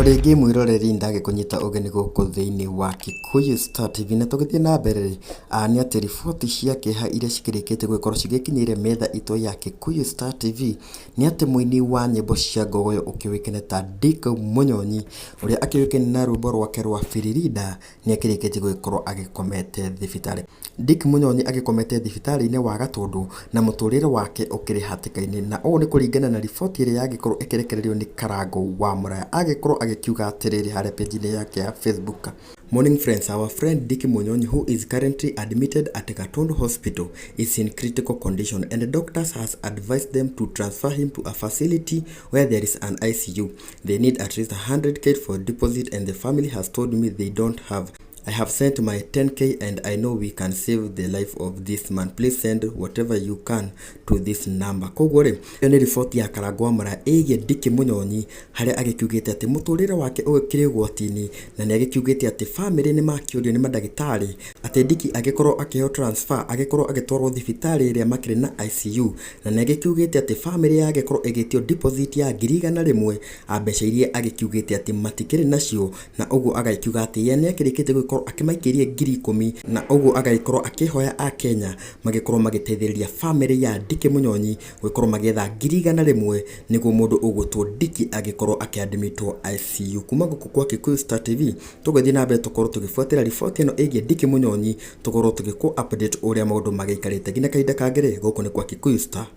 Rĩngĩ mwĩroreri, ndagĩkũnyita ũgeni gũkũ thĩinĩ wa Kikuyu Star TV, na tũgĩthiĩ na mbere rĩ, nĩ atĩ riboti cia kĩeha iria cikĩrĩkĩtie gũgĩkorwo cigĩkinyĩire metha itũ ya Kikuyu Star TV nĩ atĩ mũini wa nyĩmbo cia ngogoyo ũkĩũĩkaine ta Dick Mũnyonyi, ũrĩa akĩũĩkaine na rwĩmbo rwake rwa Biririnda, nĩ akĩrĩkĩtie gũgĩkorwo agĩkomete thibitarĩ. Dick Mũnyonyi agĩkomete thibitarĩ-inĩ wa Gatũndũ na mũtũrĩre wake ũkĩrĩ hatĩka-inĩ, na ũũ nĩ kũringana na riboti ĩrĩa yagĩkorwo ĩkĩrekererio nĩ Karangũ wa Mũraya. Agĩkorwo agĩkiuga atĩrĩrĩ harĩa page-inĩ yake ya Facebook: "Morning friends, our friend Dick Munyonyi, who is currently admitted at Gatundu Hospital, is in critical condition and the doctors has advised them to transfer him to a facility where there is an ICU. They need at least 100K for deposit and the family has told me they don't have. I have sent my 10K and I know we can save the life of this man. Please send whatever you can to this number." Koguo rĩ, ĩyo nĩ riboti ya Karangũ wa Mũraya ĩgiĩ Dick Mũnyonyi, harĩa agĩkiugĩte atĩ mũtũrĩre wake ũkĩrĩ ũgwati-inĩ, na nĩ agĩkiugĩte atĩ famĩlĩ nĩ makĩũrio nĩ mandagĩtarĩ atĩ Dick agĩkorwo akĩheo transfer, agĩkorwo agĩtwarwo thibitarĩ ĩrĩa makĩrĩ na ICU, na nĩ agĩkiugĩte atĩ famĩlĩ yagĩkorwo ĩgĩtio deposit ya 100,000, mbeca iria agĩkiugĩte atĩ matikĩrĩ nacio, na ũguo agagĩkiuga atĩ ye nĩ akĩrĩkĩtie gũgĩkorwo akĩmaikĩria 10,000, na ũguo agagĩkorwo akĩhoya akenya magĩkorwo magĩteithĩrĩria famĩlĩ ya Dick Mũnyonyi gũgĩkorwo magĩetha 100,000 nĩguo mũndũ ũgwĩtwo Dick agĩkorwo akĩadmitwo ICU. Kuma gũkũ kwa Kikuyu Star TV, tũgũthiĩ na mbere tũkorwo tũgĩbuatĩra riboti ĩno ĩgiĩ Dick Mũnyonyi, tũkorwo tũgĩkũ update ũrĩa maũndũ magĩikarĩte. Nginya kahinda kangĩ rĩ, gũkũ nĩ kwa Kikuyu Star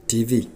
TV.